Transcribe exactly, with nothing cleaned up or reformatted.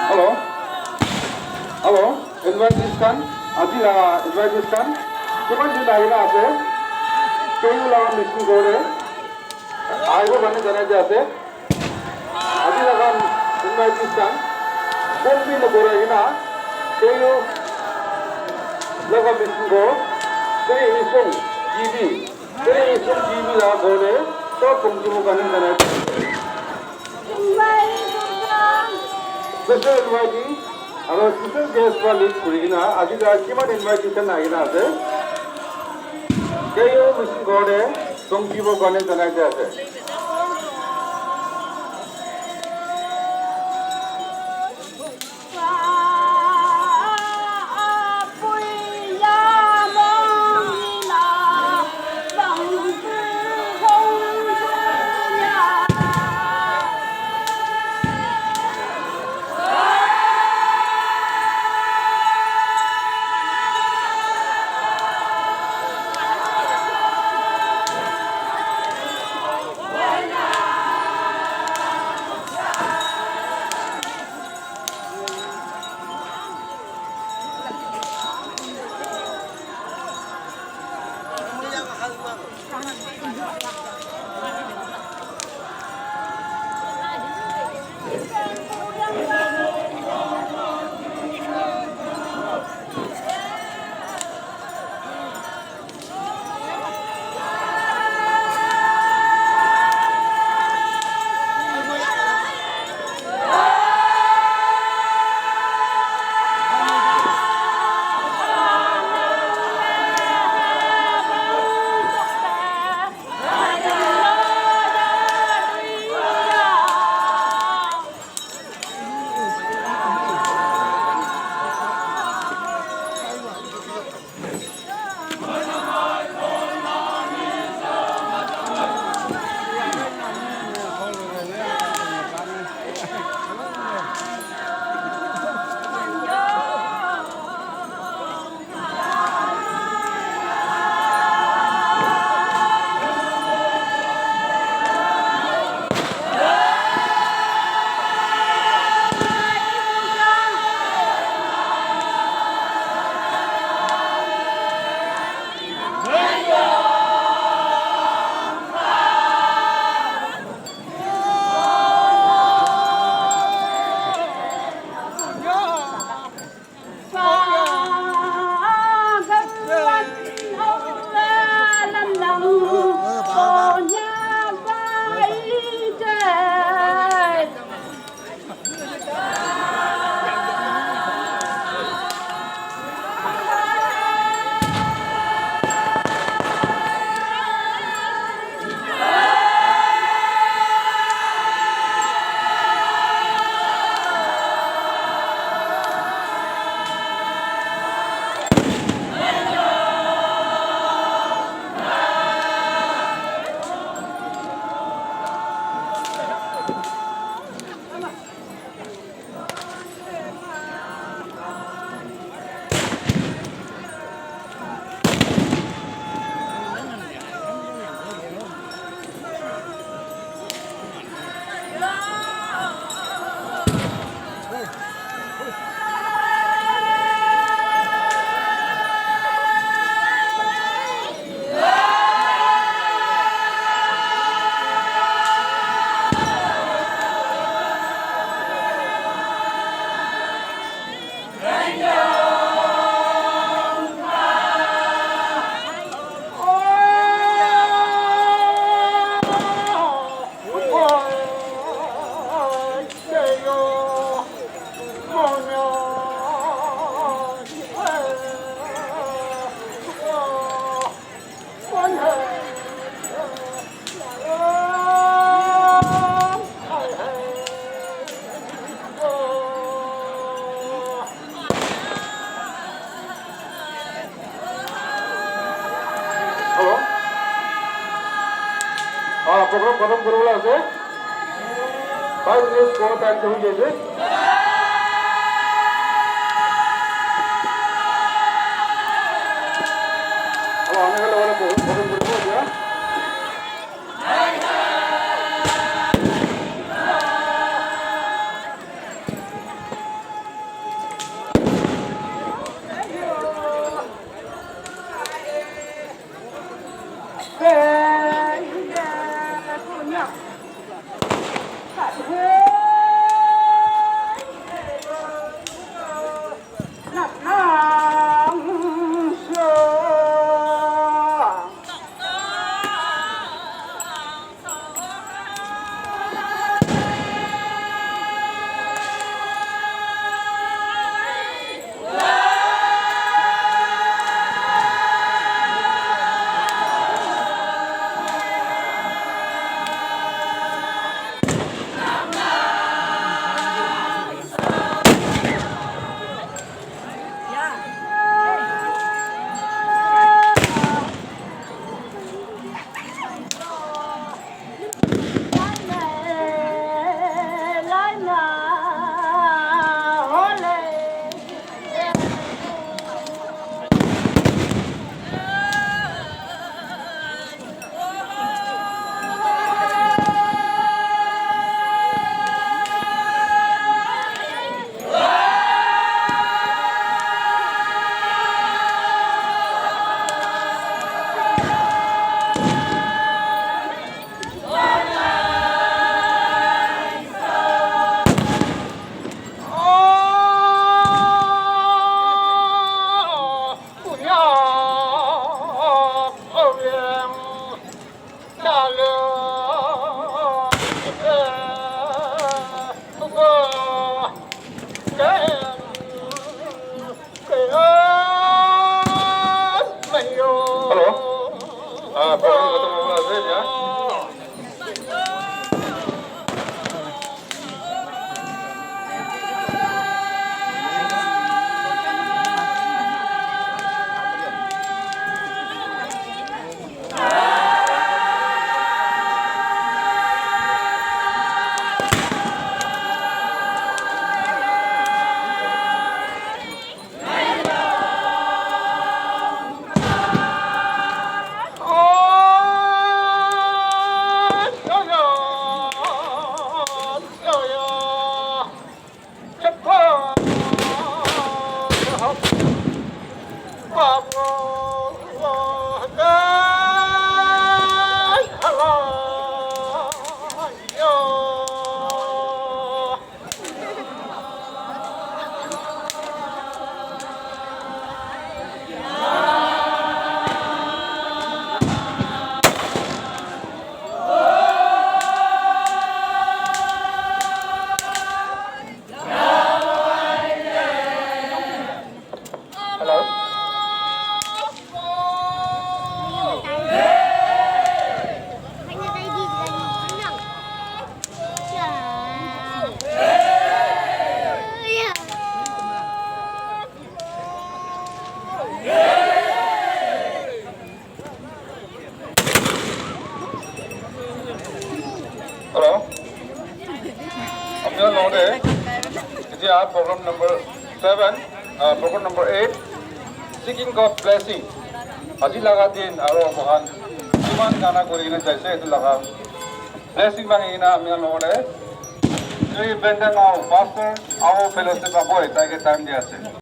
Hello. Hello. Invitees khan, aji laga invitees khan, kiman jun ahi na ase? K U laga mission ghor te ahibo karne janai di ase. Aji laga invitees khan, phone bi nakorai kena, K U laga mission ghor, Sri Isung G B, Sri Isung G B laga ghor te sob pongjibo karne janai di ase. Special invitee, aro special guest para lead kuri kena, aji laga kiman invitees khan ahi kena ase, K U mission ghor te pongjibo karne janai di ase. Hello. Ah, program khatam kuribole ase. Five minutes more time to hui jaise. Hello, ami khan logor program khatam kuribo etia. Etia program number seven, uh, program number eight, seeking God blessing. Aji laga din aro mohan kiman gana kuri kena jaise etu laga blessing mangi kena ami khan logote Sri Bendang Ao, Pastor, Ao Fellowship Aboi, tai ke time di ase.